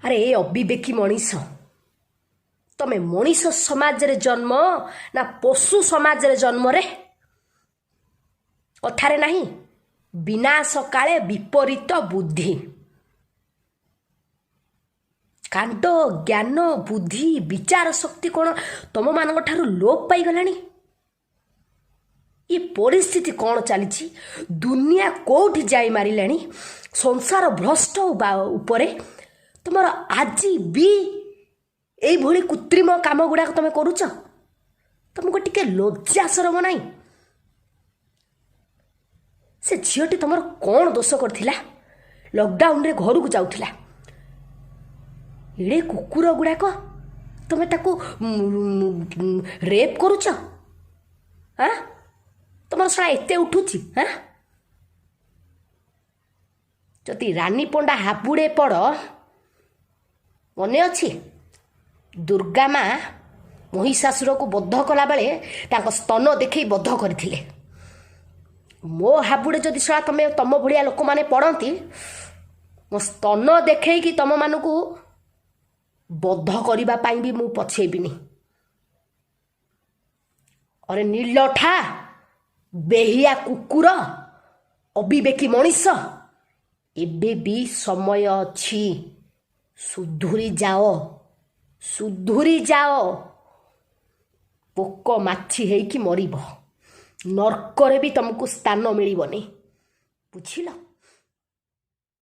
ଆରେ ଏ ଅବିବେକୀ ମଣିଷ, ତମେ ମଣିଷ ସମାଜରେ ଜନ୍ମ ନା ପଶୁ ସମାଜରେ ଜନ୍ମରେ? କଥାରେ ନାହିଁ, ବିନାଶ କାଳେ ବିପରୀତ ବୁଦ୍ଧି। କାଣ୍ଡ ଜ୍ଞାନ, ବୁଦ୍ଧି, ବିଚାର ଶକ୍ତି କ'ଣ ତମମାନଙ୍କ ଠାରୁ ଲୋପ ପାଇଗଲାଣି? ଏ ପରିସ୍ଥିତି କ'ଣ ଚାଲିଛି? ଦୁନିଆ କୋଉଠି ଯାଇ ମାରିଲାଣି? ସଂସାର ଭ୍ରଷ୍ଟ ଉପରେ ତମର ଆଜି ବି ଏଇଭଳି କୃତ୍ରିମ କାମ ଗୁଡ଼ାକ ତମେ କରୁଛ। ତମକୁ ଟିକେ ଲଜ୍ଜା ସରମ ନାହିଁ? ସେ ଝିଅଟି ତମର କ'ଣ ଦୋଷ କରିଥିଲା? ଲକଡାଉନରେ ଘରକୁ ଯାଉଥିଲା। ଏଡ଼େ କୁକୁର ଗୁଡ଼ାକ, ତମେ ତାକୁ ରେପ୍ କରୁଛ? ଆଁ, ତମର ଶଳା ଏତେ ଉଠୁଛି? ହାଁ, ଯଦି ରାନୀ ପଣ୍ଡା ହାବୁଡ଼େ ପଡ଼, ମନେ ଅଛି, ଦୁର୍ଗା ମା ମହିଷାସୁରକୁ ବଧ କଲାବେଳେ ତାଙ୍କ ସ୍ତନ ଦେଖେଇ ବଧ କରିଥିଲେ। ମୋ ହାବୁଡ଼େ ଯଦି ଶଳା ତମେ, ତମ ଭଳିଆ ଲୋକମାନେ ପଡ଼ନ୍ତି, ମୋ ସ୍ତନ ଦେଖେଇକି ତମମାନଙ୍କୁ ବଧ କରିବା ପାଇଁ ବି ମୁଁ ପଛେଇବିନି। ଅରେ ନିଲଠା, ବେହିଆ କୁକୁର, ଅବିବେକୀ ମଣିଷ, ଏବେ ବି ସମୟ ଅଛି, ସୁଧୁରି ଯାଅ, ସୁଧୁରି ଯାଅ। ପୋକ ମାଛି ହେଇକି ମରିବ, ନର୍କରେ ବି ତମକୁ ସ୍ଥାନ ମିଳିବନି, ବୁଝିଲ?